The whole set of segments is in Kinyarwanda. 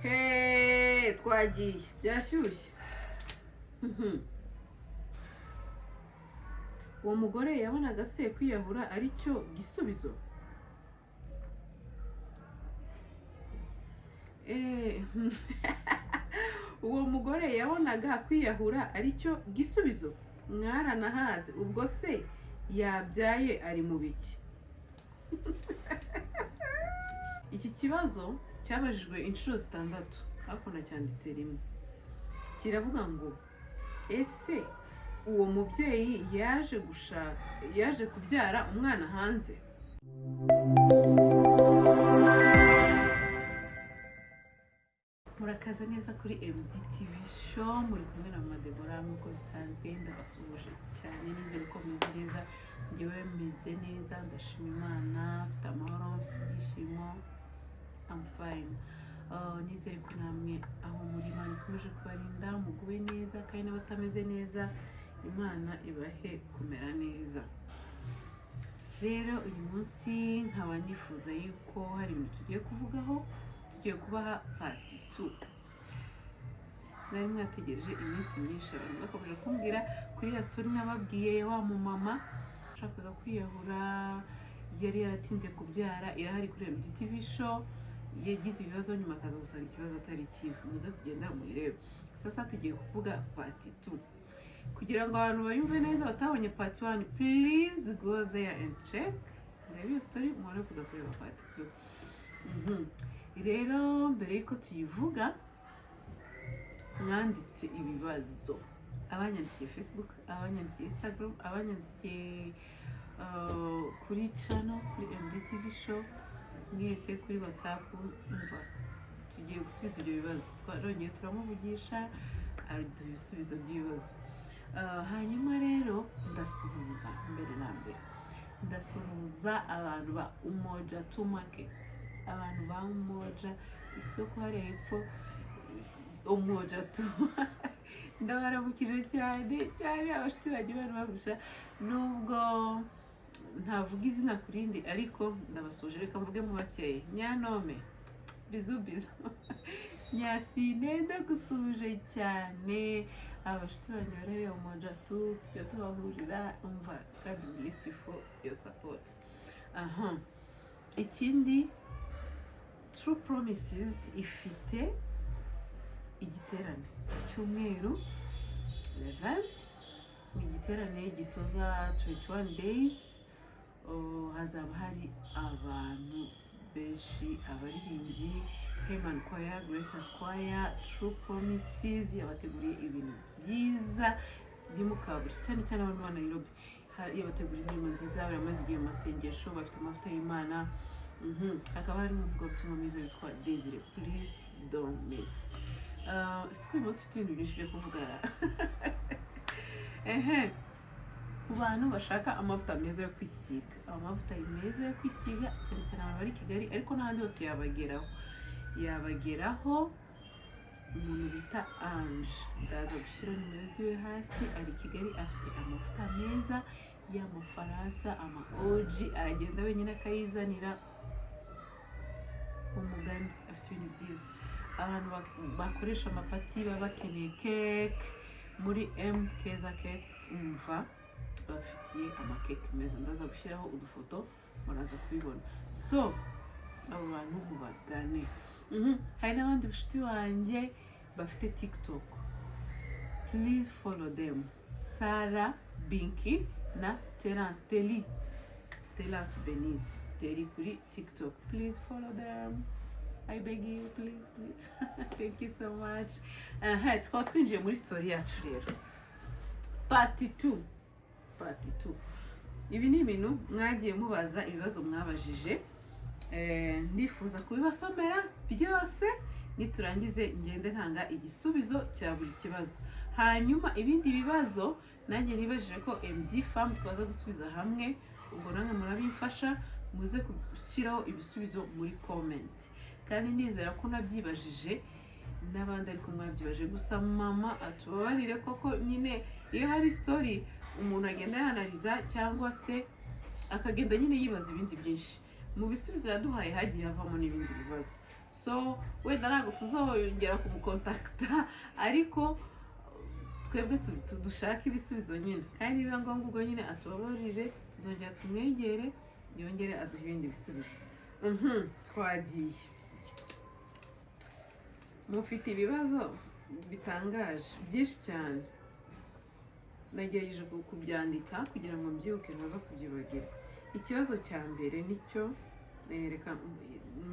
He, twagiye, byashyushye. Uwo mugore yabonaga se kwiyahura ari cyo gisubizo? Uwo mugore yabonaga kwiyahura ari cyo gisubizo? Mwaranahaze. Ubwo se yabyaye ari mu biki? Iki kibazo cyabajijwe inshuro zitandatu, ariko nacyanditse rimwe. Kiravuga ngo: ese uwo mubyeyi yaje gushaka, yaje kubyara umwana hanze? Murakaza neza kuri MDTV Show, muri kumwe na Mama Deborah nk'uko bisanzwe. Ndabasuhuje cyane, nizere ko meze neza. Njyewe meze neza, ndashima Imana, mfite amahoro, mfite ibyishimo, I'm fine. Nizere ko namwe aho muri Imana ikomeje kubarinda, muguwe neza, kandi n'abatameze neza Imana ibahe kumera neza. Rero uyu munsi nkaba nifuza yuko hari ibintu tugiye kuvugaho, tugiye kubaha part 2 mwari mwategereje iminsi myinshi. Abantu bakomeje kumbwira kuri ya story nababwiye ya wa mumama ushakaga kwiyahura, yari yaratinze kubyara. Irahari kuri MDTV Show. Yagize ibibazo, nyuma akaza gusanga ikibazo atari kibi. Muze kugenda muyirebe. Sasa tugiye kuvuga part 2 kugira ngo abantu bayumve neza batabonye part 1. Please go there and check, murebe iyo story, mubone kuza kureba part 2. Rero mbere y'uko tuyivuga, mwanditse ibibazo, abanyandikiye Facebook, abanyandikiye Instagram, abanyandikiye kuri channel, kuri MDTV Show, mwese kuri WhatsApp, umva, tugiye gusubiza ibyo bibazo. Twarongeye turamuvugisha, aduha ibisubizo by'ibibazo. Hanyuma rero ndasuhuza, mbere na mbere ndasuhuza abantu ba Umoja Two Market, abantu ba Umoja, isoko hariya hepfo, Umoja Two. Ndabaramukije cyane cyane, abashuti banjye bari bamusha, nubwo ntavuga izina ku rindi, ariko ndabasuhuje. Reka mvuge mu bakeya: Nyanome, bisous bisous. Nyasine, ndagusuhuje cyane. Abashuti banjye barareba Umoja Two, tujya tubahurira. Umva, God bless you for your support. Aha, ikindi, True Promises ifite igiterane ku cyumweru 11. Ni igiterane gisoza 21 days. Oh, hazaba hari abantu benshi, abaririmbyi Heman Choir, Grace Choir, True Promises yabateguriye ibintu byiza, ntimukabure, cyane cyane abantu ba Nairobi. Yabateguriye indirimbo nziza, baramaze igihe mu masengesho, bafite amavuta y'Imana. Hakaba hari n'umuvugabutumwa mwiza witwa Desire. Please don't miss. Siko uyu munsi ufite ibintu byinshi byo kuvuga. Ehe, ku bantu bashaka amavuta meza yo kwisiga, amavuta meza yo kwisiga, cyane cyane abantu bari i Kigali, ariko n'ahandi hose yabageraho, yabageraho. Umuntu bita Ange, ndaza gushyira nimero ziwe hasi, ari i Kigali, afite amavuta meza y'Amafaransa, ama oji, aragenda wenyine akayizanira umugani. Afite ibintu byiza. Abantu bakoresha amaparty, baba bakeneye cake, muri M Keza Cakes, umva, bafitiye amakeke meza. Ndaza gushyiraho udufoto, muraza kubibona. So abo bantu mubagane. Hari n'abandi bashuti banjye bafite TikTok, please follow them, Sarah Binki na Terence Teli, Terence Benise Teli kuri TikTok. Please follow them, I beg you, please, please. Thank you so much. Aha tukaba twinjiye muri story yacu rero, part 2, part 2. Ibi ni ibintu mwagiye mubaza, ibibazo mwabajije. Ndifuza kubibasomera byose, niturangize ngende ntanga igisubizo cya buri kibazo. Hanyuma ibindi bibazo nanjye nibajije ko MD Farm twaza gusubiza hamwe, ubwo namwe murabimfasha, muze gushyiraho ibisubizo muri comment. Kandi nizera ko nabyibajije n'abandi, ariko mwabyibaje gusa. Mama atubabarire koko, nyine iyo hari story umuntu agenda yanariza cyangwa se akagenda nyine yibaza ibindi byinshi. Mu bisubizo yaduhaye hagiye havamo n'ibindi bibazo. So wenda ntabwo tuzongera kumukontakita, ariko twebwe dushaka ibisubizo nyine, kandi nibiba ngombwa ubwo nyine atubabarire, tuzongera tumwegere yongere aduhe ibindi bisubizo. Twagiye. Mufite ibibazo bitangaje byinshi cyane. Nagerageje kubyandika kugira ngo mbyibuke ntaza kubyibagirwa. Ikibazo cya mbere nicyo, reka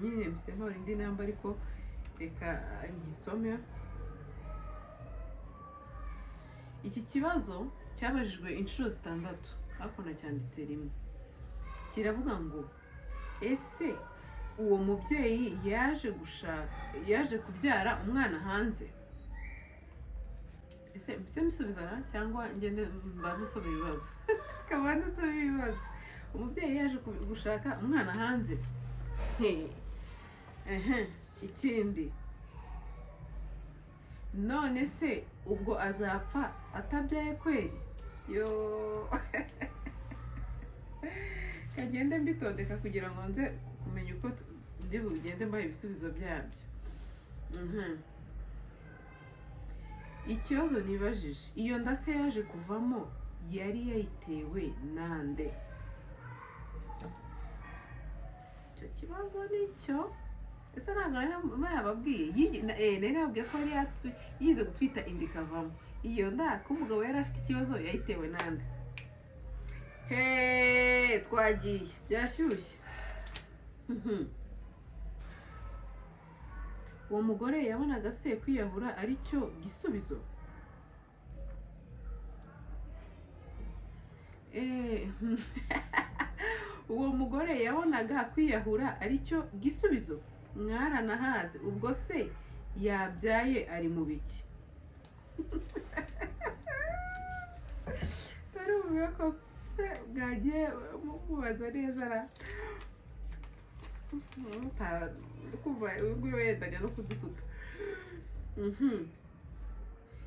nyine mpise ntora indi namba, ariko reka nkisome. Iki kibazo cyabajijwe inshuro zitandatu, ariko nacyanditse rimwe. Kiravuga ngo: "Ese uwo mubyeyi yaje gushaka, yaje kubyara umwana hanze?" Ese mpise mbisubiza cyangwa ngende mbanze nsome ibibazo? Reka mbanze nsome ibibazo. Umubyeyi yaje gushaka umwana hanze? Ehe. Ikindi: "None se ubwo azapfa atabyaye kweri?" Yo, kagende mbitondeka kugira ngo nze kumenya uko ndi bugende mbaha ibisubizo byabyo. Ikibazo nibajije: iyo nda se yaje kuvamo yari yayitewe nande? Icyo kibazo nicyo. Ese ntabwo nari nababwiye? Nari nababwiye ko yari yize gutwita inda ikavamo. Iyo nda ko umugabo yari afite ikibazo, yayitewe nande? He, twagiye, byashyushye. Uwo mugore yabonaga se kwiyahura ari cyo gisubizo? Uwo mugore yabonaga kwiyahura ari cyo gisubizo? Mwaranahaze. Ubwo se yabyaye ari mu biki? Tarumiwe ko se bwagiye mubaza neza ra. Kumva uyu nguyu yendaga no kudutuka.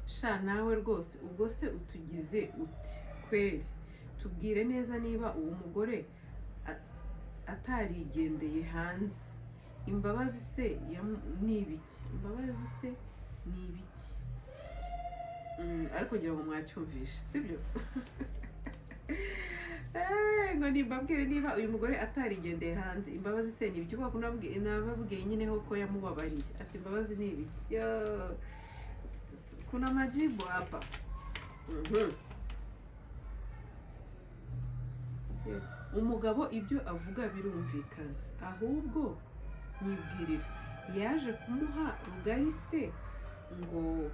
Sha nawe rwose, ubwo se utugize uti kweri? Tubwire neza niba uwo mugore atarigendeye hanze. Imbabazi se ni ibiki? Imbabazi se ni ibiki? Ariko ngira ngo mwacyumvishe, sibyo? Ngo nimbabwire niba uyu mugore atarigendeye hanze, imbabazi se ni ibiki? Kuko nababwiye nyine ho ko yamubabariye, ati imbabazi ni ibiki? Yo, kuna majibu hapa. Umugabo ibyo avuga birumvikana, ahubwo nyibwirira yaje kumuha rugari se ngo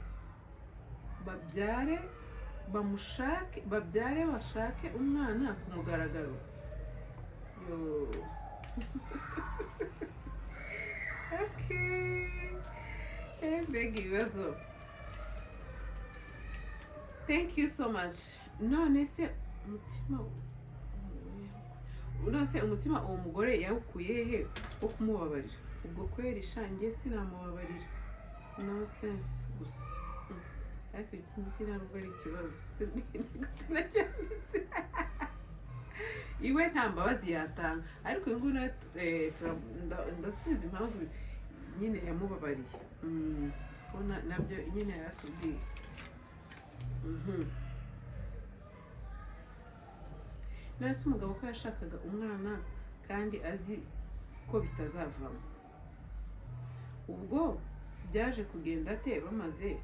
babyare, bamushake, babyare, bashake umwana ku mugaragaro? Yo, okay. Mbega ibibazo! Thank you so much. None se umutima uwo mugore yawukuye hehe wo kumubabarira? Ubwo kweri shangiye sinamubabarira, no sense gusa. Ariko iki ngiki ntabwo ari ikibazo. Gute nacyanditse? Iwe nta mbabazi yatanga, ariko uyu nguyu nawe ndasubiza impamvu nyine yamubabariye. Ko nabyo nyine yaratubwiye. None se umugabo ko yashakaga umwana kandi azi ko bitazavamo, ubwo byaje kugenda ate bamaze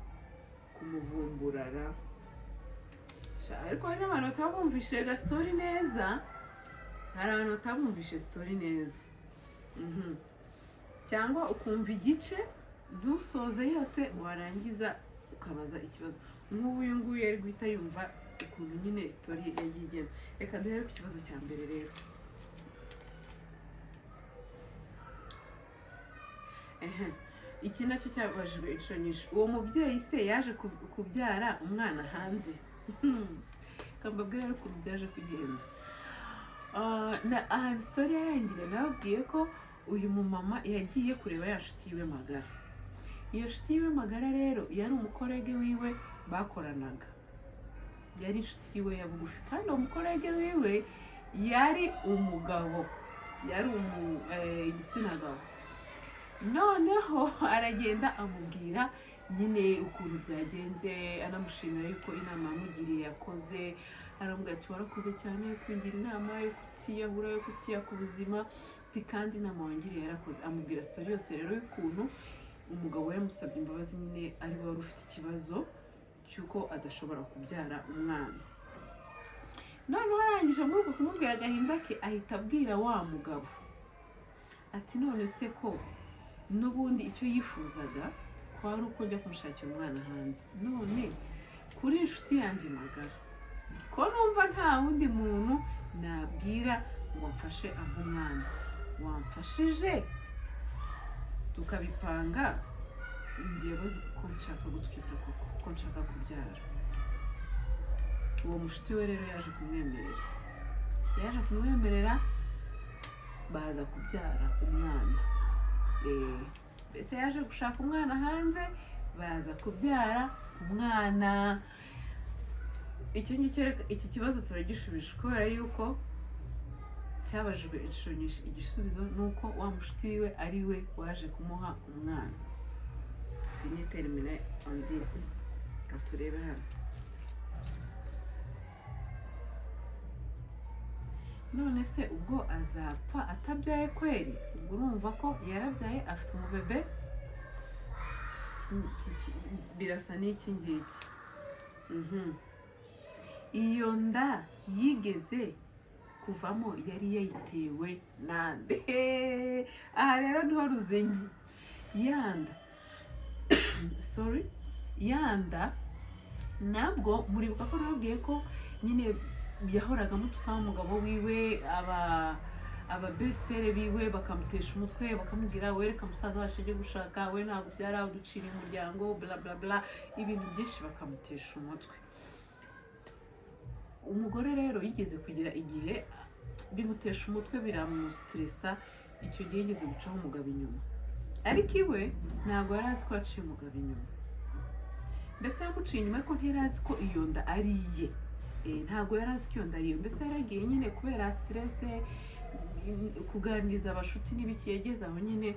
kumuvumburara? Sha, ariko hari n'abantu batabumvishe ga story neza, hari abantu batabumvishe story neza. Cyangwa ukumva igice ntusoze yose, warangiza ukabaza ikibazo. Nk'ubu uyu nguyu yari guhita yumva ukuntu nyine story yagiye igenda. Reka duhere ku kibazo cya mbere rero. Ehe, iki nacyo cyabajijwe inshuro nyinshi: uwo mubyeyi se yaje kubyara umwana hanze? Kambabwira rero ukuntu byaje kugenda. Ahantu story yarangiriye, nababwiye ko uyu mumama yagiye kureba ya nshuti yiwe magara. Iyo nshuti yiwe magara rero yari umucollègue wiwe bakoranaga, yari inshuti yiwe ya bugufi, kandi uwo mucollègue wiwe yari umugabo. Yari igitsina gabo. Noneho aragenda amubwira nyine ukuntu byagenze, anamushimira yuko inama yamugiriye yakoze. Aramubwira ati: "Warakoze cyane kungira inama yo kutiyahura, yo kutiyaka ubuzima." Ati: "Kandi inama wangiriye yarakoze." Amubwira story yose rero y'ukuntu umugabo we yamusabye imbabazi nyine, ari we wari ufite ikibazo cy'uko adashobora kubyara umwana. Noneho arangije muri uko kumubwira agahinda ke, ahita abwira wa mugabo ati: "None se ko n'ubundi icyo yifuzaga kwari uko njya kumushakira umwana hanze, none kuri inshuti yanjye magara, ko numva nta wundi muntu nabwira ngo mfashe ampe umwana, wamfashije tukabipanga, njyewe ko nshaka gutwita koko, ko nshaka kubyara?" Uwo mushuti we rero yaje kumwemerera, baza kubyara umwana. Mbese yaje gushaka umwana hanze, baza kubyara umwana. Icyo ngicyo iki kibazo turagishubije kubera yuko cyabajijwe inshuro nyinshi. Igisubizo ni uko wa mushuti wiwe ari we waje kumuha umwana. Fini, terminé on this. Reka turebe hano. None se ubwo azapfa atabyaye kweri? Ubwo urumva ko yarabyaye, afite umubebe. Birasa n'iki ngiki. Iyo nda yigeze kuvamo yari yayitewe nande? Aha rero niho ruzingi. Yanda, sorry, yanda nabwo muribuka ko nababwiye ko nyine yahoraga amutuka umugabo wiwe, aba ababesere biwe bakamutesha umutwe, bakamubwira: "Wereka musaza wacu ajye gushaka, we ntabwo ubyara, uducira umuryango," bla bla bla, ibintu byinshi, bakamutesha umutwe. Umugore rero yigeze kugira igihe bimutesha umutwe, biramustressa. Icyo gihe yigeze gucaho umugabo inyuma, ariko iwe ntabwo yari azi ko yaciye umugabo inyuma. Mbese yamuciye inyuma, ariko ntiyari azi ko iyo nda ari iye. Ntabwo yari azi ko iyo nda ari iye. Mbese yaragiye nyine kubera stress, kuganiriza abashuti n'ibiki, yageze aho nyine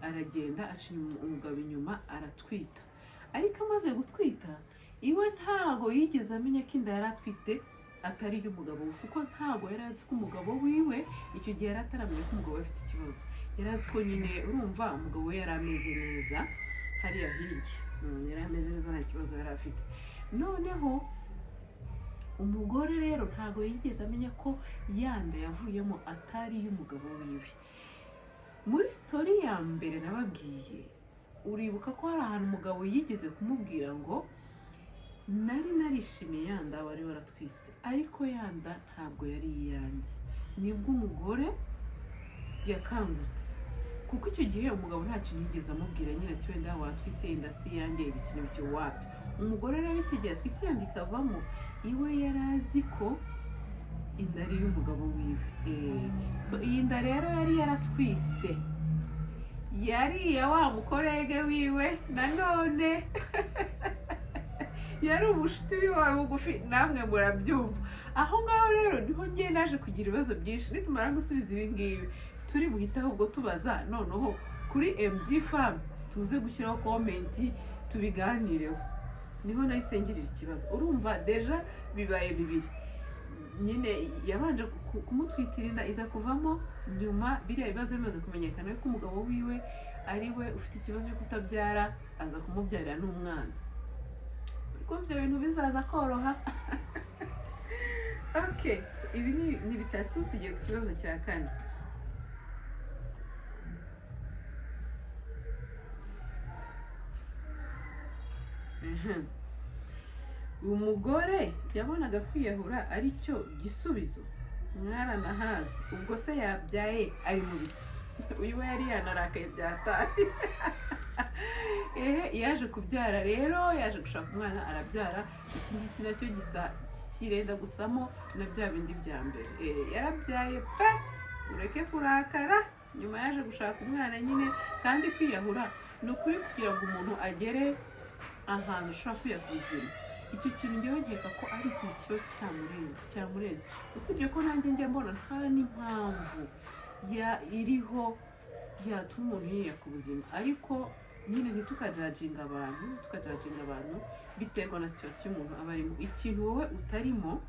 aragenda aca umugabo inyuma, aratwita. Ariko amaze gutwita, iwe ntago yigeze amenya ko inda yari atwite atari iy'umugabo we, kuko ntago yari azi ko umugabo wiwe, icyo gihe yari ataramenya ko umugabo we afite ikibazo. Yari azi ko nyine, urumva, umugabo we yari ameze neza hariya hirya. Yari ameze neza, nta kibazo yari afite. Noneho umugore rero ntago yigeze amenya ko yanda yavuyemo atari iy'umugabo wiwe. Muri story ya mbere nababwiye, uribuka ko hari ahantu umugabo yigeze kumubwira ngo: "Nari narishimiye yanda wari waratwise, ariko yanda ntabwo yari iyanjye." Nibwo umugore yakangutse, kuko icyo gihe umugabo nta kintu yigeze amubwira nyine ati: "Wenda watwise inda si iyanjye," ibiki n'ibiki, wapi. Umugore rero icyo gihe atwite iyo nda ikavamo, iwe yari azi ko inda ari iy'umugabo wiwe. So iyi nda rero yari yaratwise yari iya wa mucollègue wiwe, nanone yari umushuti wiwe wa bugufi, namwe murabyumva. Aho ngaho rero niho ngiye naje kugira ibibazo byinshi. Nitumara gusubiza ibi ngibi, turi buhite ahubwo tubaza noneho kuri MD Fam, tuze gushyiraho comment tubiganireho. Niho nahise ngirira ikibazo. Urumva déjà bibaye bibiri nyine: yabanje kumutwitira inda, iza kuvamo nyuma, biriya bibazo bimaze kumenyekana ko umugabo wiwe ari we ufite ikibazo cyo kutabyara, aza kumubyarira n'umwana. Ariko ibyo bintu bizaza koroha. Okay, ibi ni bitatu. Tugiye ku kibazo cya kane. Umugore yabonaga kwiyahura ari cyo gisubizo. Mwaranahazi. Ubwo se yabyaye ari mu biki? Uyu we yari yanarakaye byataye. Ehe, yaje kubyara rero, yaje gushaka umwana, arabyara. Iki ngiki nacyo gisa kirenda gusamo na bya bindi bya mbere. Yarabyaye pe, ureke kurakara. Nyuma yaje gushaka umwana nyine. Kandi kwiyahura ni ukuri, kugira ngo umuntu agere ahantu ushobora kwiyaka ubuzima, icyo kintu ngewe nkeka ko ari ikintu kiba cyamurenze, cyamurenze. Usibye ko nanjye njya mbona nta n'impamvu. ya iriho yatuma umuntu yiyaka ubuzima. Ariko nyine ntitukajudginga abantu, ntitukajudginga abantu. Biterwa na situation umuntu aba arimo. Ikintu wowe utarimo,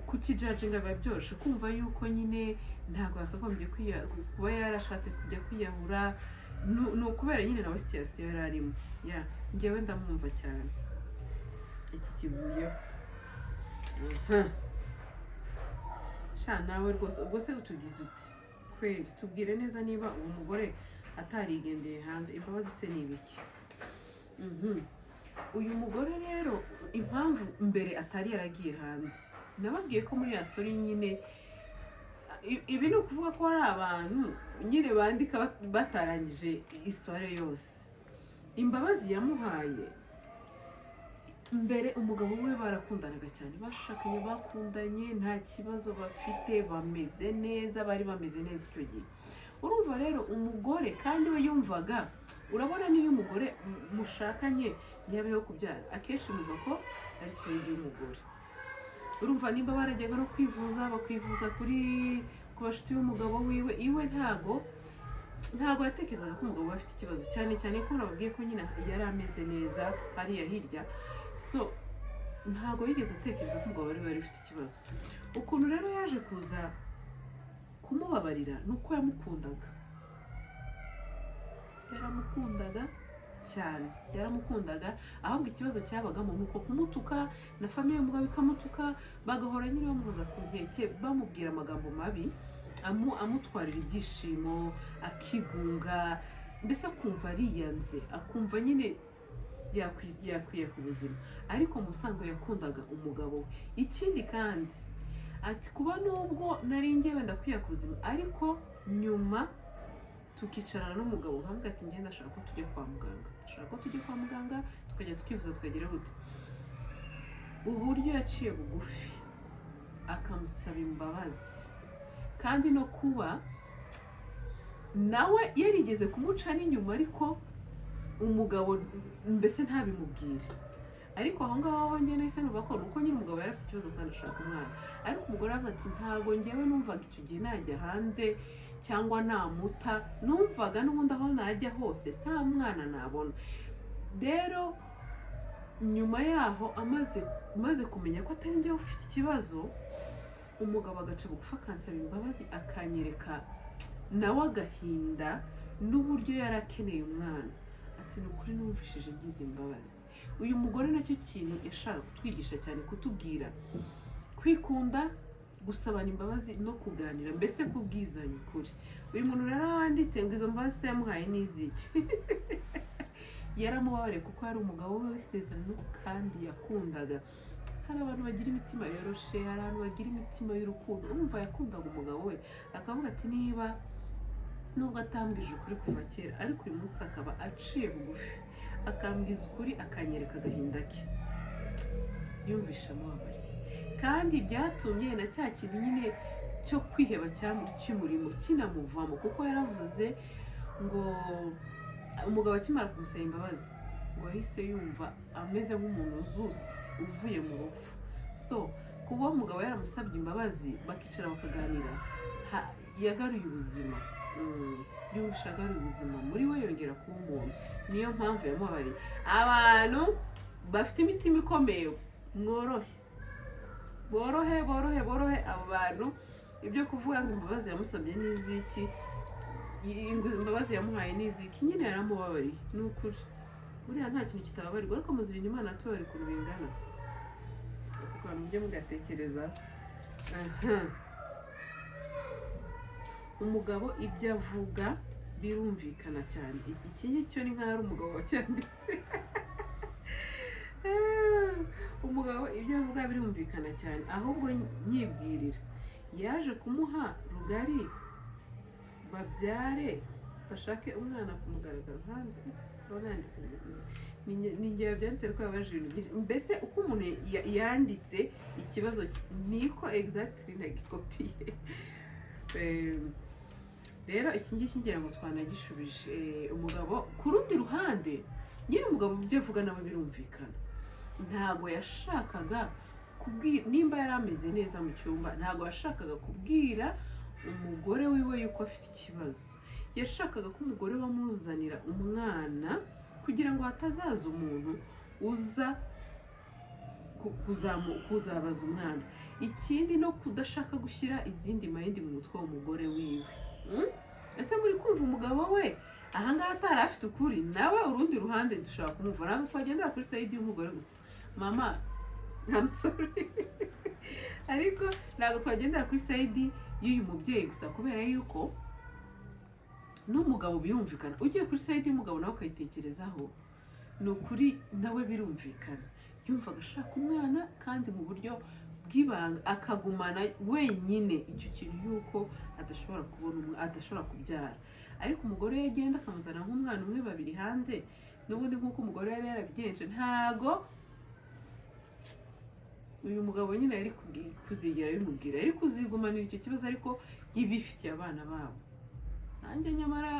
kukijudginga biba byoroshye. Kumva yuko nyine ntabwo yakagombye kuba yarashatse kujya kwiyahura, ni ukubera nyine nawe situation yari arimo. Ya, njyewe ndamwumva cyane. Iki kivuyeho. Aha. Sha, nawe rwose ubwo se utugize uti kweri? Tubwire neza niba uwo mugore atarigendeye hanze. Imbabazi se ni ibiki? Uyu mugore rero, impamvu mbere atari yaragiye hanze, nababwiye ko muri ya story nyine, ibi ni ukuvuga ko hari abantu nyine bandika batarangije histoire yose. Imbabazi yamuhaye mbere, umugabo we barakundanaga cyane, bashakanye, bakundanye, nta kibazo bafite, bameze neza, bari bameze neza icyo gihe. Urumva rero umugore kandi we yumvaga, urabona, niyo umugore mushakanye ntiyabeho kubyara, akenshi muva ko ari side y'umugore. Urumva nimba barajyaga no kwivuza, bakwivuza ku bashuti b'umugabo wiwe. Iwe ntago yatekerezaga ko umugabo we afite ikibazo, cyane cyane ko nababwiye ko nyine yari ameze neza hariya hirya. So ntago yigeze atekereza ko umugabo we wari ufite ikibazo. Ukuntu rero yaje kuza kumubabarira ni uko yamukundaga, yaramukundaga cyane, yaramukundaga. Ahubwo ikibazo cyabagamo ni uko kumutuka, na famille y'umugabo ikamutuka, bagahora nyine bamuhoza ku nkeke, bamubwira amagambo mabi, amutwarira ibyishimo, akigunga, mbese akumva ariyanze, akumva nyine yakwiye ku buzima. Ariko mu busanzwe yakundaga umugabo we. Ikindi kandi ati: "Kuba nubwo nari ngiye wenda kwiyaka ubuzima, ariko nyuma tukicarana n'umugabo, nkavuga ati: 'Ngenda ndashaka ko tujya kwa muganga, ndashaka ko tujya kwa muganga, tukajya tukivuza, tukagira gute.'" Uburyo yaciye bugufi akamusaba imbabazi, kandi no kuba nawe yarigeze kumuca n'inyuma, ariko umugabo mbese ntabimubwire. Ariko aho ngaho ho njye nahise numva ko ni uko nyine umugabo yari afite ikibazo kandi ashaka umwana. Ariko umugore aravuga ati: "Ntabwo ngewe numvaga icyo gihe najya hanze cyangwa namuta, numvaga n'ubundi aho najya hose nta mwana nabona." Rero nyuma yaho, amaze kumenya ko atari njyewe ufite ikibazo, umugabo agaca bugufi akansaba imbabazi, akanyereka nawe agahinda n'uburyo yari akeneye umwana, ati: "Ni ukuri numvishije ngize imbabazi." Uyu mugore nacyo kintu yashaka kutwigisha cyane, kutubwira kwikunda, gusabana imbabazi no kuganira, mbese kubwizanya ukuri. Uyu muntu rero wanditse ngo izo mbabazi se yamuhaye n'iziki? Yaramubabariye kuko yari umugabo we w'isezerano kandi yakundaga. Hari abantu bagira imitima yoroshe, hari abantu bagira imitima y'urukundo. Urumva yakundaga umugabo we, akavuga ati: "Niba nubwo atambwije ukuri kuva kera, ariko uyu munsi akaba aciye bugufi akambwiza ukuri, akanyereka agahinda ke," yumvisha amubabariye. Kandi byatumye na cya kintu nyine cyo kwiheba cy'umurimo kinamuvamo, kuko yaravuze ngo umugabo akimara kumusaba imbabazi, ngo yahise yumva ameze nk'umuntu uzutse uvuye mu rupfu. So kuba umugabo yaramusabye imbabazi, bakicara bakaganira, yagaruye ubuzima. Yumvishe agaruye ubuzima muri we, yongera kuba umuntu. Niyo mpamvu yamubabariye. Abantu bafite imitima ikomeye, mworohe, borohe, borohe, borohe. Abo bantu ibyo kuvuga ngo imbabazi yamusabye n'iziki, ngo imbabazi yamuhaye n'iziki? Nyine yaramubabariye, ni ukuri. Buriya nta kintu kitababarirwa, ariko muzirinda Imana tubabarira ukuntu bingana. Ako kantu mujye mugatekereza. Aha, umugabo ibyo avuga birumvikana cyane. Iki ngiki ni nk'aho ari umugabo wacyanditse. Umugabo ibyo avuga birumvikana cyane, ahubwo nyibwirira yaje kumuha rugari babyare, bashake umwana ku mugaragaro hanze. Urabona yanditse, ni njye yabyanditse, ariko yabaje ibintu byinshi. Mbese uko umuntu yanditse ikibazo niko exactly nagikopiye. Rero iki ngiki ngira ngo twanagishubije. Umugabo ku rundi ruhande nyine, umugabo ibyo avuga nawe birumvikana. Ntabwo yashakaga kubwira, nimba yari ameze neza mu cyumba, ntabwo yashakaga kubwira umugore wiwe yuko afite ikibazo. Yashakaga ko umugore we amuzanira umwana kugira ngo hatazaza umuntu uza kuzabaza umwana. Ikindi, no kudashaka gushyira izindi mind mu mutwe w'umugore wiwe. Ese muri kumva umugabo we ahangaha atari afite ukuri? Nawe urundi ruhande dushobora kumumva. Ntabwo twagendera kuri side y'umugore gusa. Mama, I'm sorry, ariko ntabwo twagendera kuri side y'uyu mubyeyi gusa, kubera yuko n'umugabo birumvikana. Ugiye kuri side y'umugabo nawe ukayitekerezaho, ni ukuri nawe birumvikana. Yumvaga ashaka umwana kandi mu buryo bw'ibanga, akagumana wenyine icyo kintu yuko adashobora kubona umwana, adashobora kubyara. Ariko umugore we agenda akamuzana nk'umwana umwe, babiri hanze, n'ubundi nk'uko umugore yari yarabigenje, ntago uyu mugabo nyine yari kuzigera bimubwira, yari kuzigumanira icyo kibazo, ariko yibifitiye abana babo. Nanjye nyamara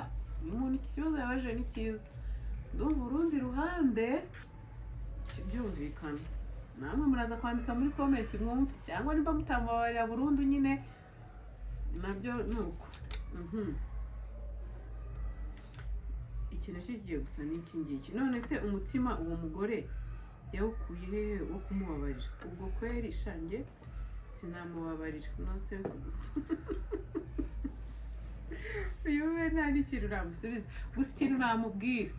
uyu muntu iki kibazo yabajije ni cyiza. Ndumva urundi ruhande byumvikana. Namwe muraza kwandika muri comment mwumve, cyangwa niba mutamubabarira burundu nyine nabyo ni uko. Iki nacyo kigiye gusa n'iki ngiki. None se umutima uwo mugore yawukuye hehe wo kumubabarira? Ubwo kweri shange sinamubabarira, no sense gusa. Uyu we nta n'ikintu namusubiza. Gusa ikintu namubwira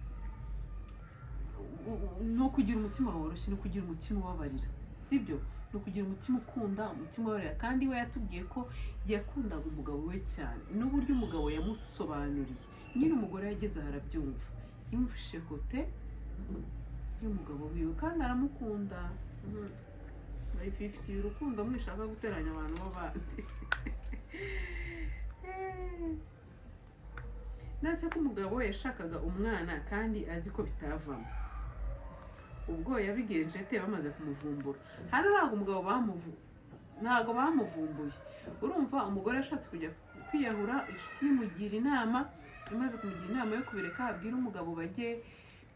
ni ukugira umutima woroshye, ni ukugira umutima ubabarira, sibyo? Ni ukugira umutima ukunda, umutima ubabarira. Kandi we yatubwiye ko yakundaga umugabo we cyane, n'uburyo umugabo yamusobanuriye nyine, umugore yageze aho arabyumva, yumvishe côté y'umugabo wiwe kandi aramukunda. Bifitiye urukundo. Mwishaka guteranya abantu b'abandi. Nase ko umugabo yashakaga umwana kandi azi ko bitavamo, ubwo yabigenje ate bamaze kumuvumbura? Hano ntabwo umugabo ntabwo bamuvumbuye. Urumva, umugore yashatse kujya kwiyahura, inshuti imugira inama. Imaze kumugira inama yo kubireka, abwira umugabo bajye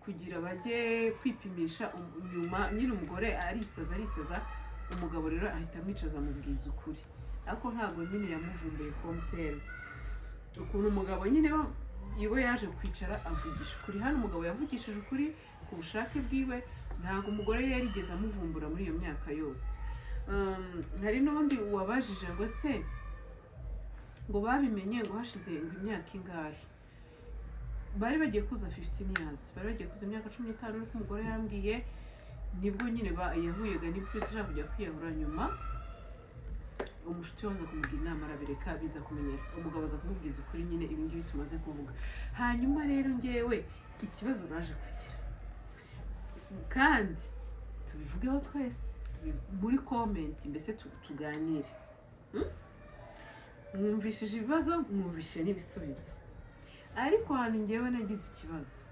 kugira bajye kwipimisha. Nyuma nyine umugore arisaza, arisaza. Umugabo rero ahita amwicaza, amubwiza ukuri, ariko ntabwo nyine yamuvumbuye komuteri. Ukuntu umugabo nyine iwe yaje kwicara avugisha ukuri. Hano umugabo yavugishije ukuri ku bushake bwiwe, ntabwo umugore yarigeze amuvumbura muri iyo myaka yose. Hari n'undi wabajije ngo se ngo babimenye ngo hashize ngo imyaka ingahe? Bari bagiye kuza 15 years, bari bagiye kuza imyaka 15, niko umugore yambwiye. Nibwo nyine yahuyaga n'ibyo ashaka kujya kwiyahura. Nyuma umushuti we aza kumugira inama, arabireka, biza kumenyera, umugabo aza kumubwiza ukuri nyine, ibi ngibi tumaze kuvuga. Hanyuma rero ngewe ikibazo naje kugira, kandi tubivugeho twese muri comment, mbese tuganire. Mwumvishije ibibazo, mwumvishije n'ibisubizo, ariko ahantu ngewe nagize ikibazo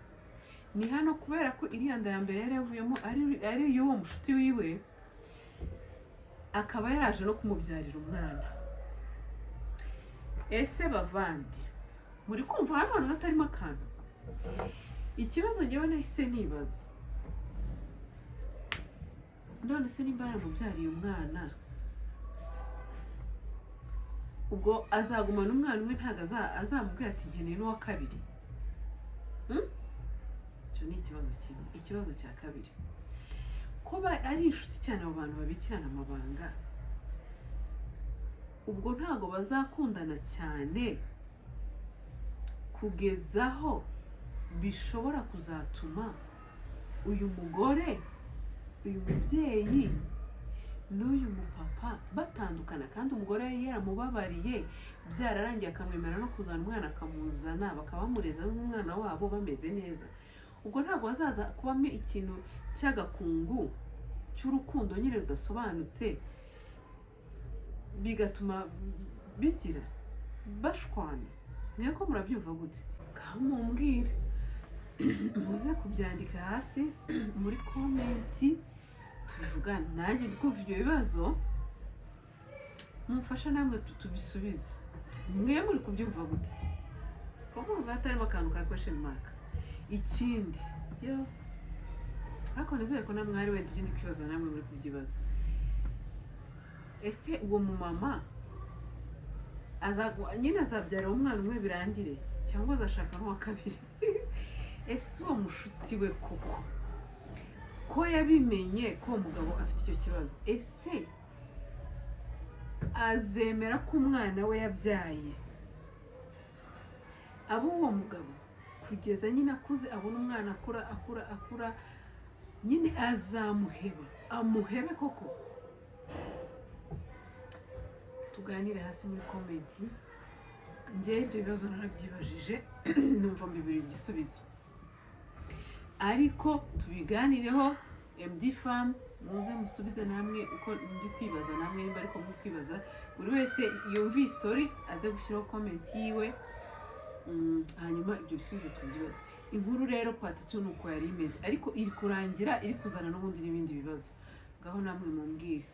ni hano, kubera ko iriya nda ya mbere yari yavuyemo ari iy'uwo mushuti wiwe, akaba yaraje no kumubyarira umwana. Ese bavandi, muri kumva hano hantu hatarimo akantu? Ikibazo ngewe nahise nibaza: none se nimba yaramubyariye umwana, ubwo azagumana umwana umwe, ntabwo azamubwira ati nkeneye n'uwa kabiri? Icyo ni ikibazo kimwe. Ikibazo cya kabiri, ko ari inshuti cyane, abo bantu babikirana amabanga, ubwo ntabwo bazakundana cyane kugeza aho bishobora kuzatuma uyu mugore, uyu mubyeyi n'uyu mupapa batandukana, kandi umugore yari yaramubabariye byararangiye, akamwemera no kuzana umwana, akamuzana, bakaba bamureza nk'umwana wabo bameze neza? Ubwo ntabwo hazaza kubamo ikintu cy'agakungu cy'urukundo nyine rudasobanutse, bigatuma bigira bashwana? Mwe ko murabyumva gute? Ngaho mumbwire, muze kubyandika hasi muri comment tubivugane. Nanjye ndi kumva ibyo bibazo, mumfashe namwe tubisubize. Mwe muri kubyumva gute, ko mwumva hatarimo akantu ka question mark? Ikindi yo, ariko nizere ko namwe hari wenda ibyo ndi kwibaza namwe muri kubyibaza. Ese uwo mumama Nyine azabyara umwana umwe birangire, cyangwa azashaka n'uwa kabiri? Ese uwo mushuti we koko, ko yabimenye ko uwo mugabo afite icyo kibazo, ese azemera ko umwana we yabyaye abo uwo mugabo, kugeza nyine akuze, abona umwana akura, akura, akura, nyine azamuheba, amuhebe koko? Tuganire hasi muri comment. Njyewe ibyo bibazo narabyibajije, numva mbibura igisubizo, ariko tubiganireho. MD Fam, muze musubize namwe uko ndi kwibaza, namwe nimba ariko muri kwibaza. Buri wese yumve iyi story aze gushyiraho comment yiwe. Hanyuma ibyo bisubizo tubyibaze. Inkuru rero part 2 ni uko yari imeze, ariko iri kurangira iri kuzana n'ubundi n'ibindi bibazo. Ngaho namwe mumbwire.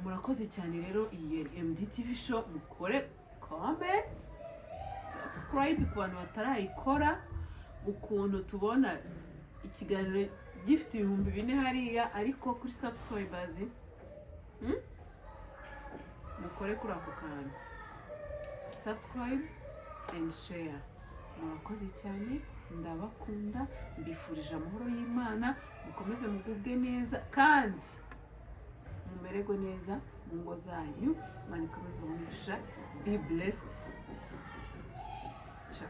Murakoze cyane rero. Iyi yari MDTV Show. Mukore comment, subscribe ku bantu batarayikora. Ukuntu tubona ikiganiro gifite 4000 hariya, ariko kuri subscribers, Mukore kuri ako kantu, subscribe and share. Murakoze cyane, ndabakunda, mbifurije amahoro y'Imana. Mukomeze mugubwe neza kandi mumererwe neza mu ngo zanyu. Imana ikomeze umugisha. Be blessed. Ciao.